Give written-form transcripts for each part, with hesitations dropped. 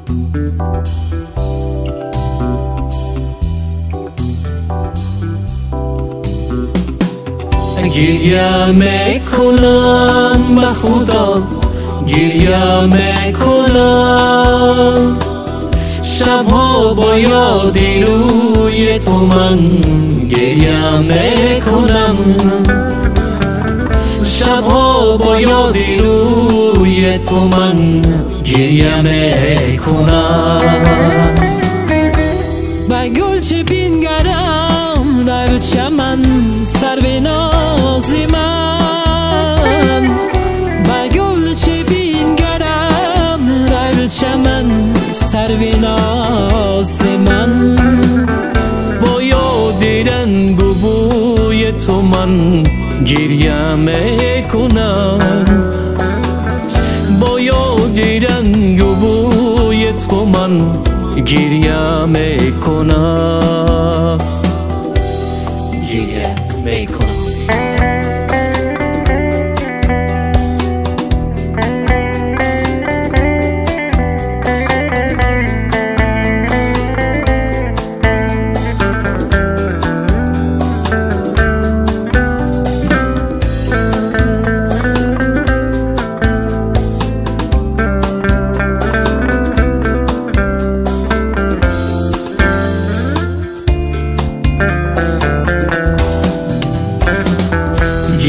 گریه میکنم به خدا، گریه میکنم شبها با یاد روی تو من گریه میکنم، شبها با یاد روی تو من گریه میکنم. به گل چه بینگرم در چمن سرو ناز من، به گل چه بینگرم در چمن سرو ناز من. با یاد رنگ و بوی تو من گریه میکنم، با یاد رنگ و بوی تو من گریه میکنم، گریه میکنم.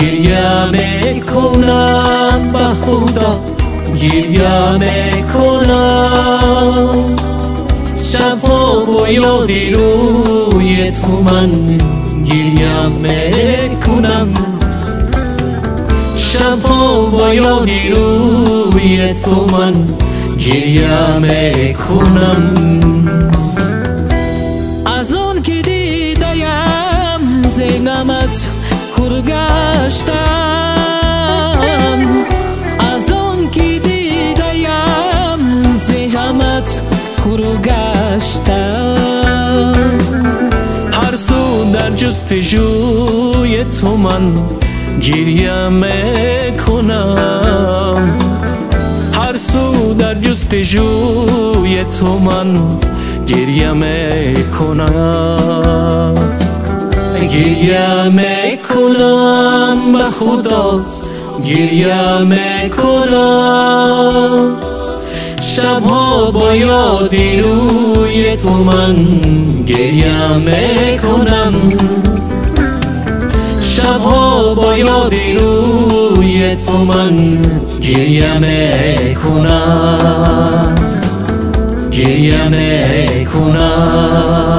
گریه میکنم به خدا، گریه میکنم شبها با یاد روی تو من گریه میکنم، شبها با یاد روی تو من گریه میکنم. از آن که دیدیم ز غمت کور گشتم، از آن که دیدیم ز غمت کور گشتم. هر سو در جستجوی تو من گریه میکنم، هر سو در جستجوی تو من گریه میکنم. گریه میکنم به خدا، گریه میکنم شبها با یاد روی تو من گریه میکنم، شبها با یاد روی تو من گریه میکنم، گریه میکنم.